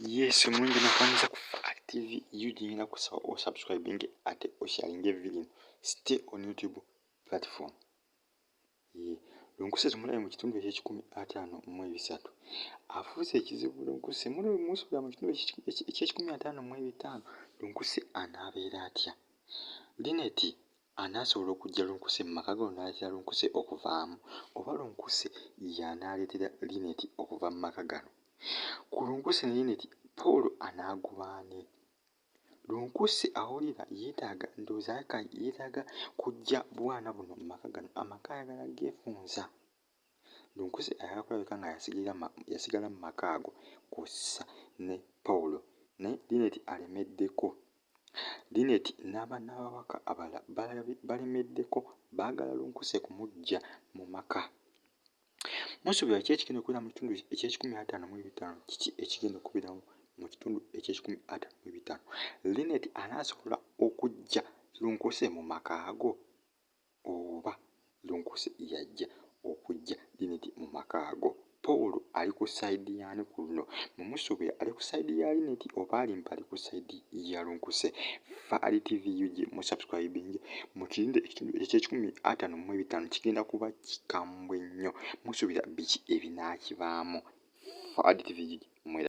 Yes, omulungi, nakwaniriza ku Fact TV UG. Ngenda kusaba osubscribing ate osharinge video. Stay on YouTube platform. Ye Lunkuse tumulabe mu kitundu eky'e 153 afuuse ekizibu. Lunkuse musuubira mu kitundu eky'e 155 Lunkuse anaabeera atya? Linet anaasobola okuggya Lunkuse mu maka gano n'aleetera Lunkuse okuvaamu, oba Lunkuse y'anaaleetera Linet okuva mu maka gano? Ku Lunkuse ne Linet, Paul anaagoba ani? Lunkuse awulira yeetaaga, ndowooza yeetaaga kuggya bwana buno mu maka gano. Amaka ayagala geefunza. Lunkuse ayagala kulabika nga yasigala mu maka ago kw'ossa ne Paul, naye Linet alemeddeko. Linet n'abannabawaka abalala balemeddeko, baagala Lunkuse kumuggya mu maka. Musuubira ki ekigenda okubeera mu kitundu eky'e 155? Kiki ekigenda okubeerawo mu kitundu eky'e 155? Linet anaasobola okuggya Lunkuse mu maka ago, oba Lunkuse y'ajja okuggya Linet mu maka ago? Paul ali ku side y'ani ku luno? Mumusuubira ali ku side ya Linet, oba alimba ali ku side ya Lunkuse? Faali TV UG, musubscribing, mukirinde. Ekitundu eky'e 155 kigenda kuba kikambwe nnyo. Musuubira biki ebinaakibaamu? Faali TV UG mwera.